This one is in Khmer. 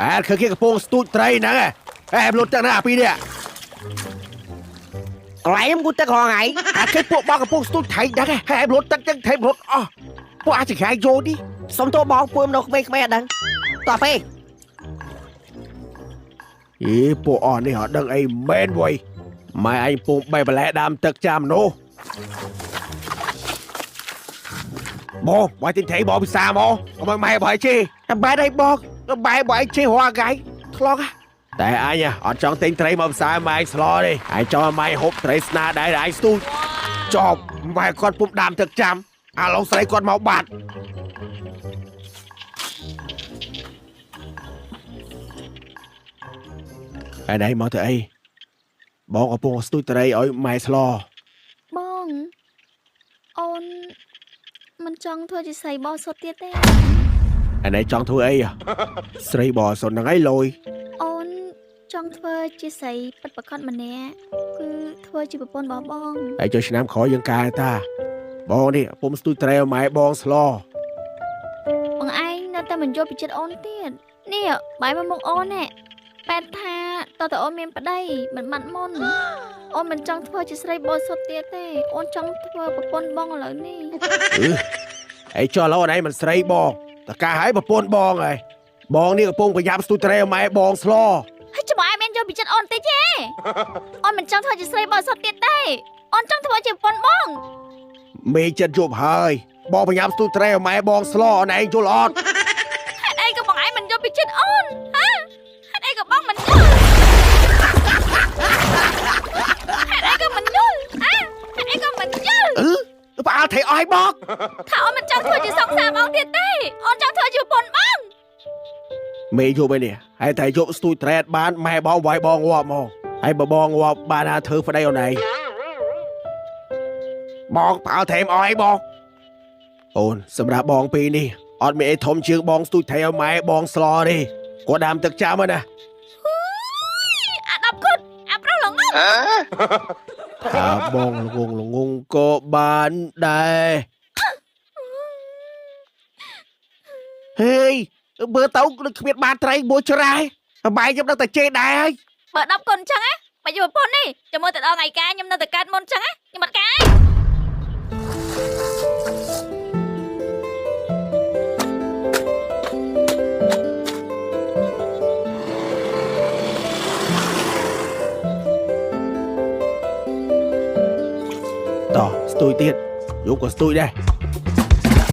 អើឃើញគេកំពុងស្ទូចត្រីហ្នឹងហែមលុតទឹកណាអាពីរនេះ កន្លែងខ្ញុំគូទឹករងថ្ងៃ អាគេពួកបងកំពុងស្ទូចត្រីហ្នឹងហែមលុតទឹកចឹងថេមរត់អស់ពួកអាចចង្រៃយោនេះ សុំទោសបងពួយមនុស្សក្មេងៗអត់ដឹងតោះពេ អេពួកអស់នេះអត់ដឹងអីមែនវ៉ៃម៉ែឯងពងបេះបន្លែដើមទឹកចាំនោះបងបាយទិញត្រីបងពិសាមកកុំឲ្យម៉ែបងឲ្យជេរបែរឲ្យបងបែរបងឲ្យជេររាល់ថ្ងៃថ្លង់តែអញអត់ចង់ទិញត្រីមកពិសាម៉ែឯងស្លទេឯងចង់ឲ្យម៉ែហូបត្រីស្នាដៃដែលឯងស្ទូចចប់ម៉ែគាត់ពុំដើមទឹកចាំអាឡុងស្រីគាត់មកបាត់ឯណៃមកទៅអីបងកំពុងស្ទូចត្រីឲ្យម៉ែស្ល បងអូនមិនចង់ធ្វើជាស្រីបរិសុទ្ធទៀតទេ ឯណៃចង់ធ្វើអីស្រីបសុនហ្នឹងឯងលយ អូនចង់ធ្វើជាស្រីពិតប្រាកដម្នាក់គឺធ្វើជាប្រពន្ធរបស់បង ហើយចុះឆ្នាំក្រោយយើងកែតាបងនេះពុំស្ទូចត្រីឲ្យម៉ែបងស្ល បងឯងនៅតែមិនយល់ពីចិត្តអូនទៀតនេះបាយមកមុខអូនណែប៉ែតថាតើតើអូនមានប្តីមិនបាត់មុនអូនមិនចង់ធ្វើជាស្រីបរិសុទ្ធទៀតទេអូនចង់ធ្វើប្រពន្ធបងឥឡូវនេះ ហើយចុះឥឡូវអនឯងមិនស្រីបងតកាហើយប្រពន្ធបងហើយបងនេះកំពុងប្រញាប់ស្ទូចត្រីឲ្យម៉ែបងស្ល ហើយចាំបងឯងមានយល់ពីចិត្តអូនតិចទេអូនមិនចង់ធ្វើជាស្រីបរិសុទ្ធទៀតទេអូនចង់ធ្វើជាប្រពន្ធបង មេចិត្តយប់ហើយបងប្រញាប់ស្ទូចត្រីឲ្យម៉ែបងស្លអនឯងយល់អត់ ហេតុអីក៏បងឯងមិនយល់ពីចិត្តអូនហ៎ហេតុអីក៏បងមិនយល់ហេតុអីក៏មិនយល់ហ៎ហេតុអីក៏មិនយល់ អឺផ្អើលត្រីអស់ឲ្យបង ថាអូនមិនចង់ធ្វើជាសង្សារបងទៀតទេអូនចង់ធ្វើជាប្រពន្ធបង មេយប់ឯនេះហើយតែយប់ស្ទូចត្រីអត់បានម៉ែបងវាយបងងាប់ហ្មងហើយបើបងងាប់បានណាធ្វើប្តីអូនឯងបងផ្អើលថែមអស់ឲ្យបងអូនសម្រាប់បងពីរនេះអត់មានអីធំជាងបងស្ទូចត្រីឲ្យម៉ែបងស្លទេគាត់ដាំទឹកចាំហ្នឹងណា អាដប់គុតអាប្រុសល្ងង ថាបងល្ងងល្ងងក៏បានដែរហេយមើលទៅដូចគ្មានបានត្រីមួយច្រែបាយខ្ញុំដឹងតែជេរដែរហើយ បើដប់គុតអញ្ចឹងណាបើជាប្រពន្ធនេះចាំមើលទៅដល់ថ្ងៃការខ្ញុំនៅតែកាត់មុនអញ្ចឹងណាខ្ញុំអត់ការទេ តោះស្ទួយទៀតយកក៏ស្ទួយដែរ